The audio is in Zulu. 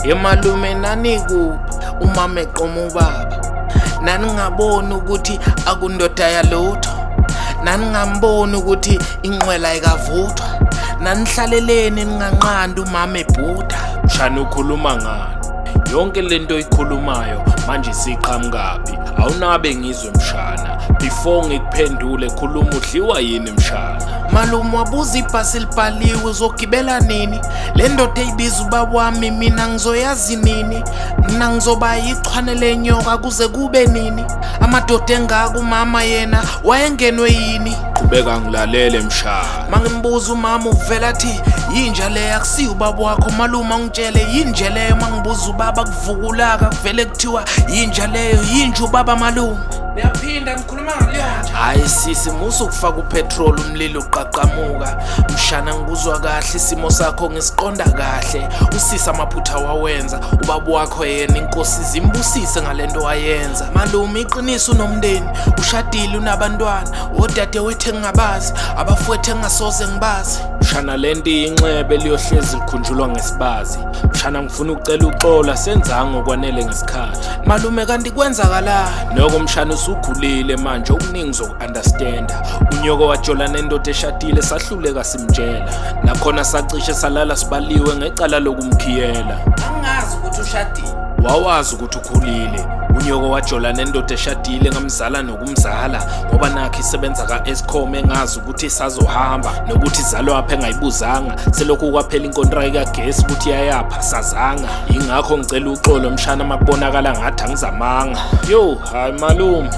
Yemalume, nanikuphi umama eqoma ubaba? Naningaboni ukuthi akundoda yalutho? Naningamboni ukuthi inqwela ikavuthwa? Nanihlaleleni ninganqandi umama ebhuda? Mshana, ukhuluma ngani? Yonke lento oyikhulumayo manje siqhamukaphi? Awunabe ngizwe mshana. Before ngikuphendule, khuluma, udliwa yini mshana? Malume, wabuza ibhasi libhaliwe, uzogibela nini? Le ndoda eyibiza ubaba wami mina ngizoyazi nini? Mina ngizoba yichwane lenyoka kuze kube nini? Amadoda engaka, umama yena wayengenwe yini? Qhubeka, ngilalele mshana. Mangimbuza umama uvela athi yinja leyo, akusiyo ubaba wakho. Malume, angitshele, yinja leyo? Mangibuza ubaba kuvukulaka, kuvele kuthiwa yinja leyo, yinja ubaba. Malume, niyaphinda nikhuluma ngaleyo nja. Hayi sisi, musa ukufaka upetrol umlilo uqaqamuka. Mshana, ngikuzwa kahle, isimo sakho ngisiqonda kahle. Usisi amaphutha wawenza, ubaba wakho yena inkosi zimbusise ngalento wayenza. Malume, iqiniso unomndeni, ushadile, unabantwana, odadewethu engingabazi, abafowethu engingasoze ngibazi. Mshana, lento iyinxebe liyohlezi likhunjulwa ngesibazi. Mshana, ngifuna ukucela uxolo, asenzanga okwanele ngesikhathi. Malume, kanti kwenzakalani? Noko mshana, usukhulile manje, okuningi uzoku-understanda. Unyoko wajola nendoda eshadile, sahluleka simtshela. Nakhona sacishe salala sibaliwe ngecala lokumkhiyela. Angazi ukuthi ushadile. Wawazi ukuthi ukhulile. Unyoko wajola nendoda eshadile, ngamzala nokumzala, ngoba nakho isebenza ka-Eskom, engazi ukuthi isazohamba nokuthi izalwaphi, engayibuzanga. Selokhu kwaphela inkontraki kagesi ukuthi yayapha sazanga. Yingakho ngicela uxolo mshana makubonakala ngathi angizamanga. Yo, hayi malume.